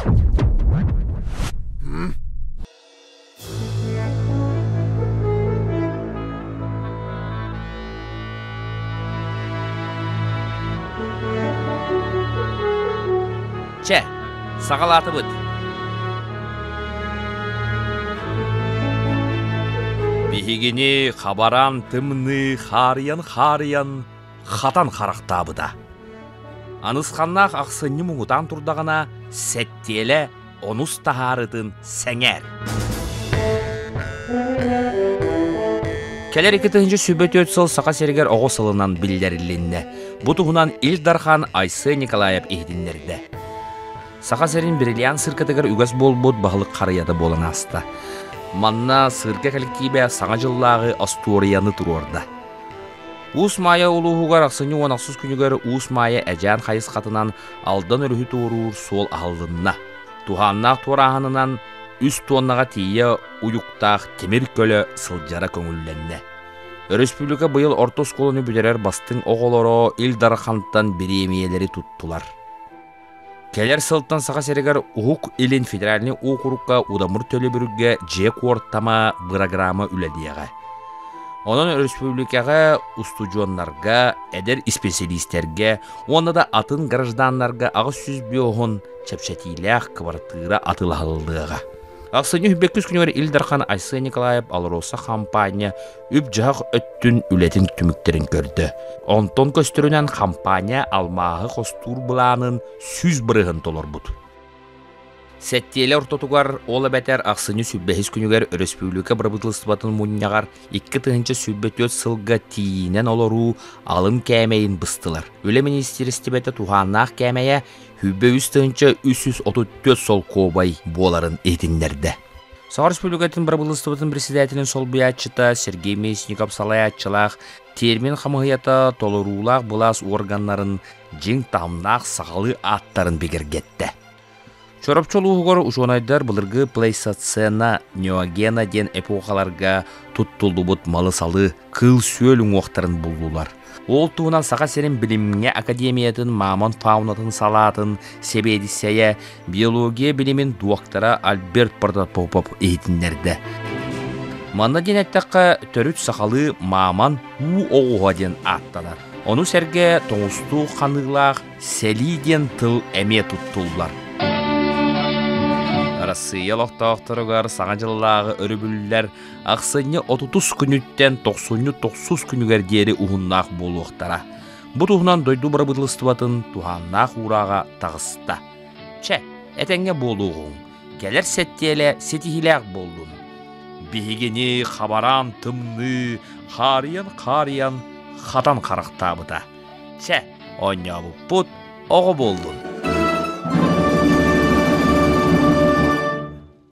Чэ, саҕалаатыбыт. Биһигини хабаран тымныы хаарыйан-хаарыйан хатан харахтаабыта. Анысханнаах ахсынньы муҥутаан турдаҕына сэттиэлэ онус таһаарытын сэҥээр. Кэлэр 2024 сыл Саха сиригэр оҕо сылынан биллэрилиннэ. Бу туһунан Ил Дархан Айсен Николаев иһитиннэрдэ. Саха сирин бриллиант сыркатыгар үгэс буолбут баһылык харыйата буолан ааста. Манна сырка кэлэктиибэ Саҥа дьыллааҕы остуоруйаны туруорда. Уус Маайа улууһугар ахсынньы уон ахсыс күнүгэр Уус Маайа Эдьээн хайысхатынан Алдан өрүһү туоруур суол аһыллынна. Туһааннаах туорааһынынан үс туоннаҕа тиийэ уйуктаах тимир көлө сылдьара көҥүллэннэ. Өрөспүүбүлүкэ быйыл орто оскуоланы бүтэрэр бастыҥ оҕолоро Ил Дархантан бириэмийэлэри туттулар. Кэлэр сылтан Саха сиригэр Уһук Илин федеральнай уокурукка удамыр төлөбүргэ дьиэ куортама бырагыраама үлэлиэҕэ. Онон өрөспүүбүлүкэҕэ устудьуоннарга, эдэр исписэлиистэргэ уонна да атын гражданнарга 805 чэпчэтиилээх кыбартыыра атыылаһыллыаҕа. Ахсынньы үһүс күнүгэр Ил Дархан Айсен Николаев АЛРОСА хампаанньа үп-дьаһах өттүн үлэтин түмүктэрин көрдө. Онтон көстөрүнэн хампаанньа алмааһы хостуур былаанын 100% толорбут. Сэттиэлэ ортотугар, ол эбэтэр ахсынньы сүбэһис күнүгэр өрөспүүбүлүкэ бырабыыталыстыбатын мунньаҕар 2024 сылга тиийинэн олоруу алын кээмэйин быстылар. Үлэ министиэристибэтэ туһааннаах кээмэйэ 103 334 солкуобай буоларын иһитиннэрдэ. Саха Республикатын бырабыыталыстыбатын председателин солбуйааччыта Сергей Местников салайааччылаах термин хамыһыйата толоруулаах былаас уорганнарын дьиҥ таһымнаах сахалыы ааттарын бигэргэттэ. Чоропчу улууһугар учуонайдар былыргы плейстоцена, неогена диэн эпохаларга туттуллубут малы-салы, кыыл-сүөл уҥуохтарын буллулар. Ол туһунан Саха сирин билимҥэ академиятын мамонт фаунатын салаатын сэбиэдиссэйэ, биология билимин дуоктара Альберт Протопопов иһитиннэрдэ. Манна диэн эттэххэ, төрүт сахалыы мамонт уу оҕуһа диэн ааттанар. Ону сэргэ тоҥустуу ханыылаах сэлии диэн тыл эмиэ туттуллар. Арассыыйа олохтоохторугар Саҥа дьыллааҕы өрөбүллэр ахсынньы отутус күнүттэн тохсунньу тохсус күнүгэр диэри уһуннаах буолуохтара. Бу туһунан дойду бырабыыталыстыбатын туһааннаах уурааҕа таҕыста. Чэ, этэҥҥэ буолуоҕуҥ, кэлэр сэттиэлэ ситиһиилээх буоллун. Биһигини хабараан тымныы, хаарыйан-хаарыйан хатан харахтаабыта. Чэ, оонньообуппут оҕо буоллун.